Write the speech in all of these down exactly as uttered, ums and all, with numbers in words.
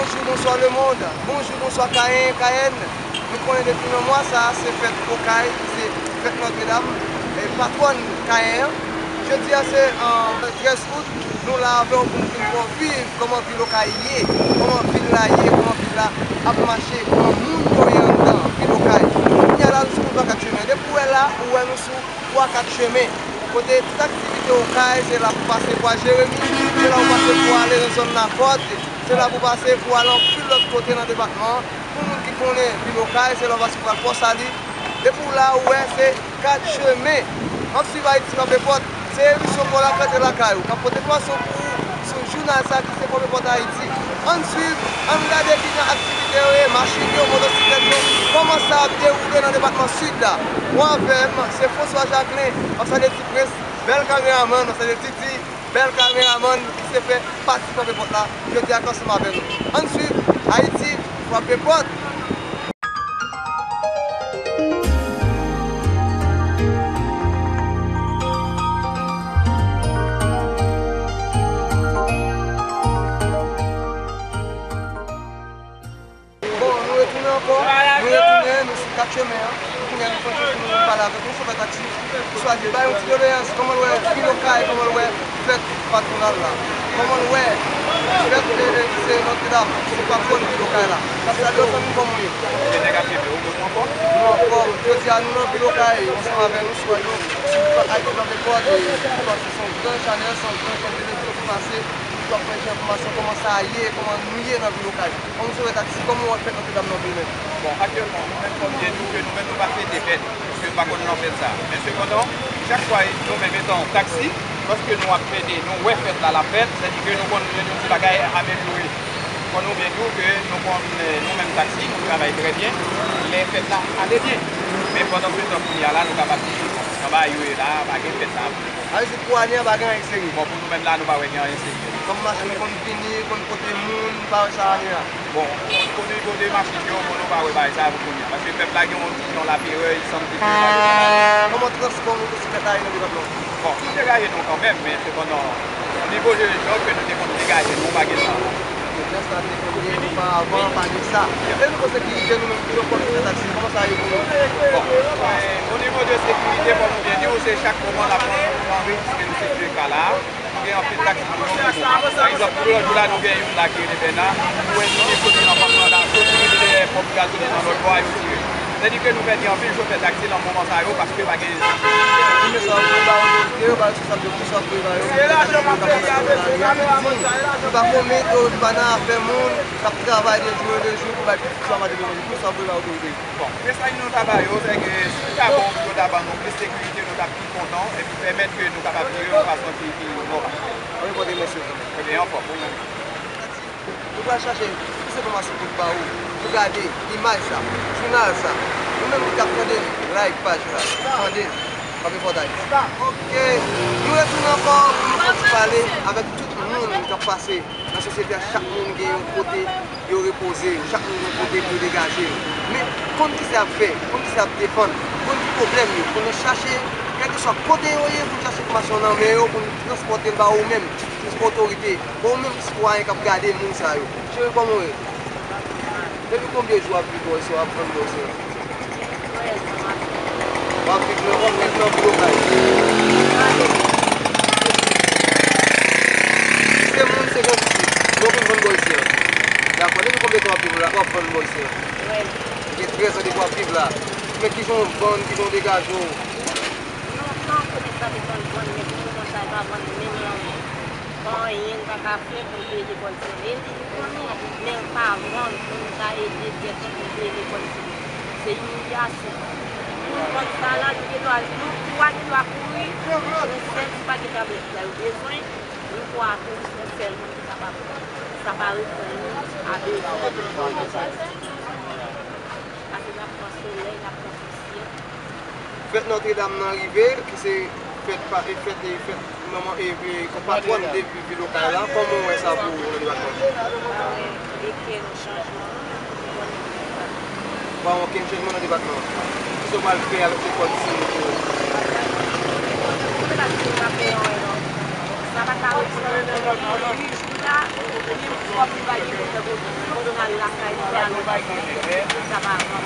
Bonjou, bonswa lemonn. Bonjou, bonswa Kayen, Kayèn. Nou konnen depi nan mwa sa a, se fèt Okay, se fèt Nòtredam, e patwòn Kayen an. Jodi a se, an, trèz out, nou la avè w pou n vin fè w viv kòman vil Okay ye, kòman vil la ye, kòman vil la ap mache, kòman moun yo ye anndan vil Okay. Kounye a la, nou sou wout Vwa Kat Chemen. Depi w wè la, ou wè nou sou Vwa Kat Chemen. Kote tout aktivite Okay, se la pou pase Bwa Jeremi, se la pou pase pou ale nan zòn Lakòt, se la pou pase pou ale anpil lòt kote nan depatman an. Pou moun ki konnen vil Okay, se la w pase pou al Pòsali. Depi w la, ou wè, se Kat Chemen. N ap swiv Ayiti Frape Pòt. Se emisyon Kò Lakay Rantre Lakay Ou k ap pote enfòmasyon pou ou sou jounal sa ki se Frape Pòt Ayiti. Ann swiv, ann gade kijan aktivite yo ye, machin yo, motosiklèt yo, kòman sa ap dewoule nan depatman Sid la. Ou avè m, se François Jacquelin, m ap salye Ti Prens, bèl kameramann, m ap salye Titi, bèl kameramann ki se fè pati Frape Pòt la. Jodi a k ansanm avè nou. Ann swiv Ayiti Frape Pòt. Bon, nou retounen ankò. Nou retounen, nou sou Kat Chemen an. Kounye a nou pran chans pou nou vin pale avèk yon chofè taksi ki chwazi bay yon ti doleyans. Kòman l wè vil Okay, kòman l wè fèt patwonal la? Kòman l wè fèt, e, e, ki se Nòtredam, ki se patwòn vil Okay la? N ap salye w, fanmi, kòman w ye? Gen nèg ap kenbe w, ou bon, ou anfòm? Nou anfòm. Jodi a, nou nan vil Okay, ansanm avè nou, sou, sou Ayiti Frape Pòt, e, se yon gran chanèl, se yon gran chanèl de televizyon ki pase, ki ap fè enfòmasyon kòman sa ye, kòman nou ye nan vil Okay. Kòm chofè taksi, kòman w wè fèt Nòtredam nan vilmen? Bon, aktyèlman, nou menm, fò m byen di w ke nou menm, nou pa fete fèt, paske nou pa konn nan fèt sa. Men sepandan, chak fwa, nou menm etan taksi, lòske nou ap plede, nou wè fèt la, l ap fèt, sètadi ke nou konn jwenn yon ti bagay amelyore. Fò nou byen di w ke nou konn, eh, nou menm taksi, nou travay trè byen, lè fèt la ale byen. Men pandan se tan, kounye a la, nou kapab di, anba yo ye la, pa gen fèt la. Sa vle di pou ane a, pa gen anyen serye. Bon, pou nou menm la, nou pa wè gen anyen serye. Kòm machin konn vini, konn pote moun, nou pa wè sa ane a. Bon, o nivo de machin yo, bon, nou pa wè bagay sa pou kounye a. Paske pèp la gen yon ti jan laperè, li sanble ke pa gen bagay. Kòman transpò motosiklèt la ye nan depatman? Bon, nou degaje nou kanmenm, men sepandan, o nivo de jan ke nou te konn degaje nou, pa gen sa. Jan sa te konn ye oparavan, pa gen sa. E nivo sekirite, nou menm, nou pran taksi, kòman sa ye pou nou? Bon, eh, o nivo de sekirite, kòm nou byen di w, se chak moman n ap anrejistre nou sètifika la. Nou gen anpil taksi nou yo ki bon. Pa egzanp, pou lòt jou la, nou gen youn la ki rele Bèna. Ou wè li gen soti nan pòt la, soti rive dèyè pòmp gazolin nan lòt bò a, yo tire. Sètadi ke nou pèdi anpil chofè taksi nan moman sa yo paske pa gen sekirite. Kòman sa w ba otorite yo, ba responsab yo, kòman sa w ba yo? Se lajan m ap peye avèk yo, se lajan m ap peye avèk yo. Nou pa konmet yo, nou pa nan afè moun k ap travay de jou an de jou pou bay pitit sou a maten de jou. Kòman sa w ba otorite yo? Bon, mesaj nou ta ba yo, se ke si ta bon pou yo ta ban nou plis sekirite, nou ta pi kontan, epi pèmèt ke nou kapab viv yon fason ki, ki nòmal. Ann repoze mesye kanmenm. Ebyen, anfòm, ou menm. Nou pral chache plis enfòmasyon pou n ba ou, pou gade imaj sa, jounal sa. Ou menm ki t ap tande n, like paj la, tande n, pa pè pòtay. Ok, nou retounen ankò pou nou fè yon ti pale avèk tout moun k ap pase nan sosyete a. Chak moun gen yon kote yo repoze yo, chak moun gen kote pou yo degaje yo. Men, konn kisa y ap fè, konn kisa y ap defann, konn ki pwoblèm yo, pou nou chache, kèlkeswa kote yo ye, pou nou chache enfòmasyon nan men yo, pou nou transpòte l ba ou menm, ki otorite, ba ou menm ki sitwayen k ap gade moun sa yo. Cheri, kòman w ye? Depi konbyen jou w ap viv bò isi a, w ap vann bò isi a? W ap viv nan, w ap viv nan vil Okay. Se moun, se konbyen jou w vin vann bò isi a? Dakò, depi konbyen tan w ap viv la, w ap vann bò isi a? Gen trèz an depi w ap viv la. Men kijan w vann, kijan w degaje w? Lontan, kote sa te konn vann, men pou moman sa, l pa vann menm lanmò. Anyen l pa ka fè pou l peye lekòl ti fi l. Li di fanmi, men l pa vann pou l ka ede tèt li pou l peye lekòl ti fi l. Se imilyasyon. Pou l vann sa la, nou gen dwa, nou twa gen dwa kouri, yon sèl ti pakèt tablèt la yo bezwen, nou twa kouri, se yon sèl moun ki kapab pran. Sa pa reponn nou a bezwen nou. Paske n ap pran solèy, n ap pran pousyè. Fèt Nòtredam nan rive, ki se fèt pa, e fèt, e fèt manman, e, e patwòn de vil Okay la. Kòman w wè sa pou ou nan depatman? Mwen pa wè okenn chanjman. Ou pa wè okenn chanjman nan depatman? Kisa w pral fè avèk lekòl ti moun yo? Sa pa ka reponn. Sa, li pwòp, li pa gen pou fè kote. Fòk n al lakay li, fè al lakay li. Sa pa avan.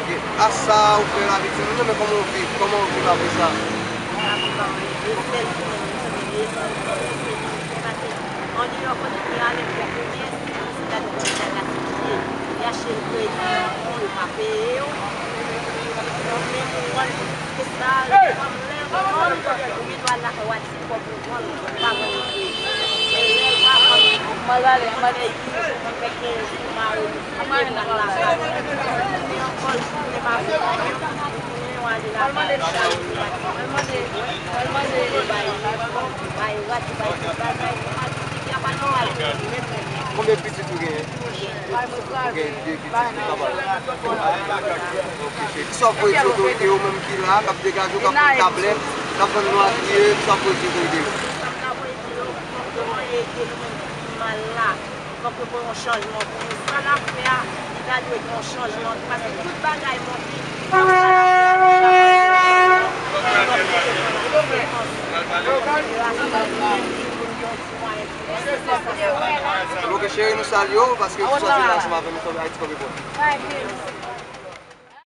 Ok. A sa ou fè la, viktim, nou, men kòman w viv? Kòman w viv apre sa? Sa pa avan. E sèl jounen nou tounen, e sèl jounen nou tounen. Paske andeyò kote ki ale pou komès, se gade kòman sa gaspiye. Li achte kredi, yo pa peye w. Donk, men pou w wè, se sa, fanm lè, fanm, ou gen dwa lakay w a ti kòb ou vann, ou pa vann yon kredi. Men lè w pa vann, ou konn fè kenz jou, ou mare, ou tounen lakay ou. Tounen ankò, tounen pa vin tounen, ou ale lakay ou. Bay rat, bay tout bagay, bay tout bagay, ou pa di ki a pa nòmal pou ou menm menm. Konbyen pitit ou genyen? Ou gen de pitit, ou ka pale. Ok, cheri. Kisa w ap voye di otorite yo menm ki la, k ap degaje w, k ap vann tablèt, k ap vann nwa griye, kisa w ap voye di otorite yo? Sa m ta voye di yo, fòk yo ede nou menm ki pi mal la. Fòk yo fè yon chanjman pou nou. Sa n ap fè a, li ta dwe gen yon chanjman. Paske tout bagay monte. Ok, cheri, nou salye w, paske ou sòti la ansanm avè nou, Ayiti Kòb Repòt.